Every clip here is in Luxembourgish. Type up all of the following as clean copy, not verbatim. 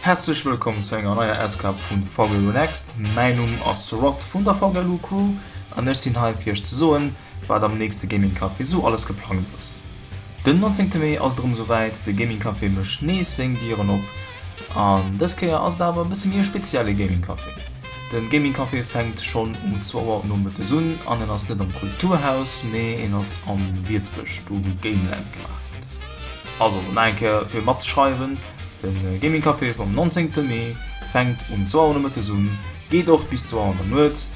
Häerzlech wëllkomm zu enger neier Ausgab vun VGLU Next. Mäin Numm ass Rod vun der VGLU Crew an ech sinn hei fir iech ze soen, wat am nächste Gaming Café sou alles geplangt ass. Den 19 Mee ass et erëm esouwäit, de Gaming Café mécht nees seng Dieren op an dës Kéier ass et awer e bësse méi e spezielle Gaming Café. De Gaming Café fänkt schonn um zwou Auer nomëttes un an en ass net am Kulturhaus, mee en ass am Wiertsbësch, do wou Gameland gemaach gëtt. Also nach eng Kéier fir matzeschreiwen, De Gaming Café vum 19 Mee fänkt um zwou Auer nomëttes un, geet och bis zwou Auer an der Nuet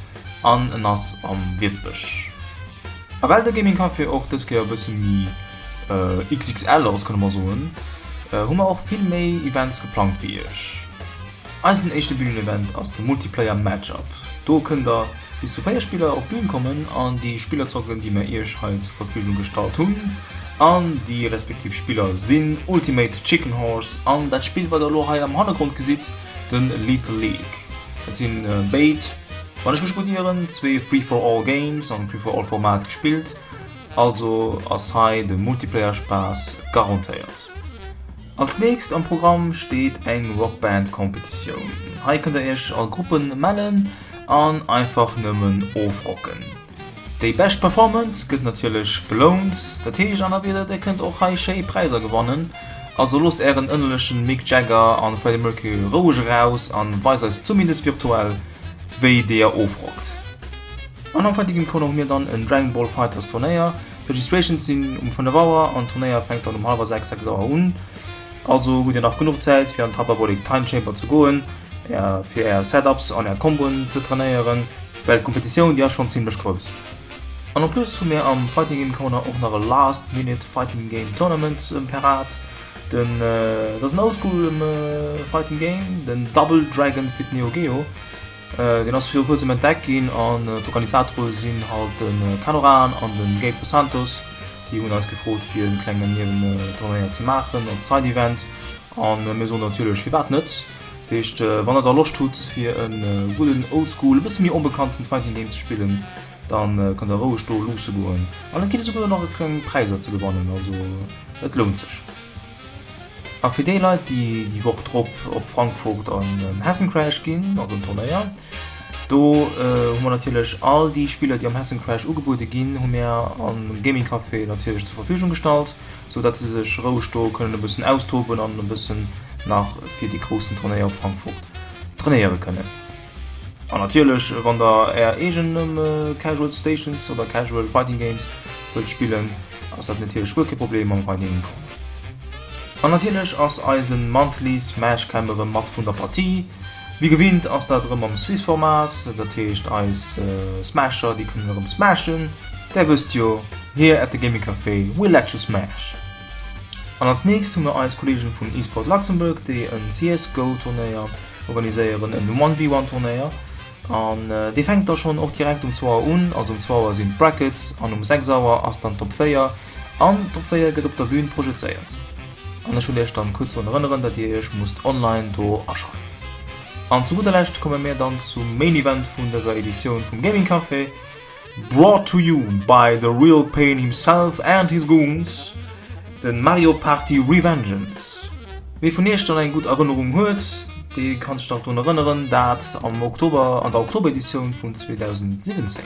an en ass am Wiertsbësch. A well de Gaming Café och dës Kéier e bësse méi XXL ass, kënne mer soen, hu mer och vill méi Events geplangt fir iech. Eisen éischte Bühnenevent ass de Multiplayer Match-Up. Do kënnt der bis zu 4 Spiller op d'Bühn kommen an déi Spiller zocken, déi mir iech hei zur Verfügung gestallt hunn. An déi respektiv Spiller sinn Ultimate Chicken Horse an dat Spill wat der elo hei am Hannergrond gesitt, de Lethal League. Dat sinn béid, wann ech mech gutt ieren, zwee Free-for-all Games am Free-for-all Format gespillt. Also ass hei de Multiplayer Spaass garantéiert. Als nächst am Programm steet eng Rockband Competitioun. Hei kënnt der iech a Gruppen mellen an einfach nëmmen ofrocken. Déi bescht Performance gëtt natierlech belount, dat heescht aner Wieder dir kënnt och hei schéi Präiser gewannen. Also loosst ären ënnerlechen Mick Jagger an Freddie Mercury roueg eraus an weist eis zumindest virtuell wéi dir ofrockt. An am Fighting Game Corner hu mir dann en Dragon Ball Fighters Turnéier. D'Registrations sinn um 5 Auer an d'Turnéier fänkt dann um hallwer 6, 6 Auer un. Also hutt dir nach genuch Zäit fir an d'Hyperbolic Time Chamber ze goen, fir är Setups an är Comboen ze trainéieren, well d'Kompetitioun déi ass schonn zimlech grouss. An en plus hu mir am Fighting Game Corner och nach e Last Minute Fighting Game Tournament parat. Den dat ass en Oldschool Fighting Game, den Double Dragon fir d'Neo Geo. Deen ass viru kuerzem entdeckt ginn an d'Organisatore sinn halt de Kanoran an de Gabe dos Santos. Déi hunn eis gefrot fir en klengen Niewenturnéier ze maachen als Side Event an mir soen natierlech firwat net. Dat heescht wann der da Loscht hutt fir e gudden Oldschool, e bësse méi onbekannten Fighting Game ze spillen, da kënnt der roueg do luusse goen an et ginn esouguer nach e kleng Präiser ze gewannen, also et lount sech. A fir déi Leit, déi déi Woch drop op Frankfurt an den Hessencrash ginn, also en Turnéier, do hu mer natierlech all déi Spiller, déi am Hessencrash ugebuede ginn, hu mir am Gaming Café natierlech zur Verfügung gestallt, sou datt se sech roueg do kënnen e bëssen austoben an e bëssen nach fir dee groussen Turnéier op Frankfurt trainéiere kënnen. An natierlech, wann der är eegen Casual Stations oder Casual Fighting Games wëllt spillen, ass dat natierlech guer kee Problem mam Fighting Game Corner. An natierlech ass eisen Monthly Smash Camp erëm mat vun der Partie. Wéi gewinnt ass dat erëm am Swiss Format, dat heescht eis Smasher déi kënnen erëm smashen. Där wësst jo, here at the Gaming Café we let you smash! An als nächst hu mir eis Kollegen vun eSport Luxembourg, déi en CSGO Turnéier organiséieren, en 1v1 Turnéier. An dee fänkt da schonn och direkt um zwou Auer un. Also um zwou Auer sinn d'Brackets an um 6 Auer ass dann d'Top 4 an d'Top 4 gëtt op der Bühn projezéiert. An ech wëll iech dann kuerz drun erënneren, datt dir iech musst online do aschreiwen. An zu gudder Lescht komme mir dann zum Main Event vun dëser Editioun vum Gaming Café. Brought to you by the real pain himself and his goons, de Mario Party Revengeance. Wee vun iech dann eng gutt Erënnerung huet, dee kann sech nach drun erënneren, dat am Oktober, an der Oktober-Editioun vun 2017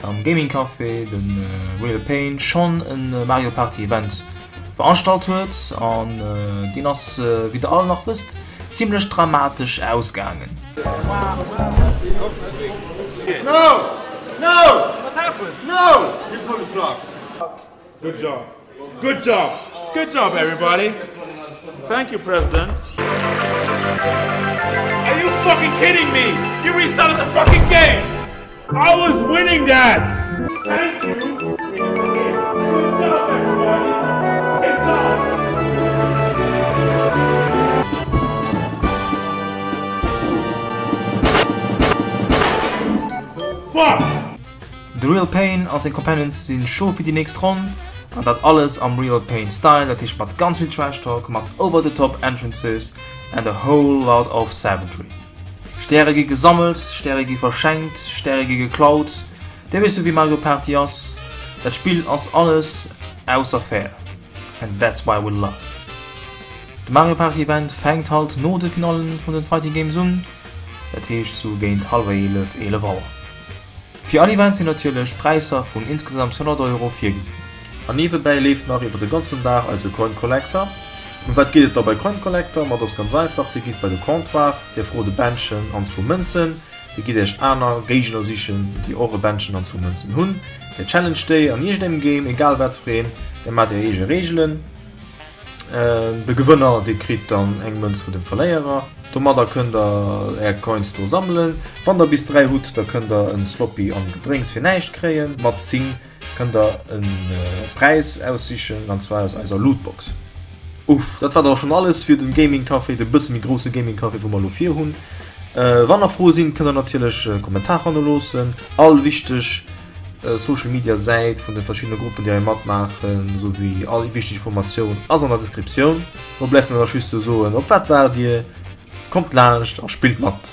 am Gaming Café de Real Pain schonn e Mario Party Event veranstalt huet an deen ass, wéi der all nach wësst, zimlech dramatesch ausgaangen. No! No! What happened? No! He pulled the plug. Good job. Good job. Good job, everybody. Thank you, President. Are you fucking kidding me? You restarted the fucking game! I was winning that! Thank you. Good job, everybody. Piss off! Fuck! De Real Pain a seng Companions si scho fir déi nächst Ronn, an dat alles am Real Pain Style, dat heescht mat ganz vill Trash Talk, mat over the top Entrances and a whole lot of savagery. Stäre gi gesammelt, Stäre gi verschenkt, Stäre gi geklaut. Dir wësst jo wéi Mario Party ass, dat Spill ass alles ausser fair and that's why we love it. De Mario Party Event fänkt halt no de Finallen vun den Fighting Games un, dat heescht sou géint hallwer 11, 11 Auer. Fir all Event sinn natierlech Präisser vun insgesamt 200 Euro virgesinn. An niewebäi leeft nach iwwer de ganzen Dag eise Coin Collector. Ëm wat geet et da bei Coin Collector? Ma et ass ganz einfach, Dir gitt bei de Comptoir, Dir frot e Bändchen an zwou Mënzen, Dir gitt Iech aner Géigner sichen, déi och e Bändchen an zwou Mënzen hunn, Dir challenged déi an iergendengem Game, egal wat fir een, Dir maacht Är eege Reegelen. De Gewënner dee kritt dann eng Mënz vun dem Verléierer. Domadder kënnt der är Coins do sammelen. Wann der bis 3 hutt, da kënnt der en Sloppy an Gedrénks fir näischt kréien. Mat 10 kënnt der en Präis aussichen, an zwar aus eiser Lootbox. Uff, dat war da schonn alles fir den Gaming Café, de bësse méi grousse Gaming Café wou mer elo vir hunn. Wann nach Froe sinn, kënnt der natierlech e Kommentar hannerloossen. All wichteg Social Media Säit vun de verschiddene Gruppen déi hei matmaachen, esou wéi all wichteg Informatioun ass an der Descriptioun. Lo bleift mir nach just ze soen, op wat waart dir? Kommt laanscht a spillt mat!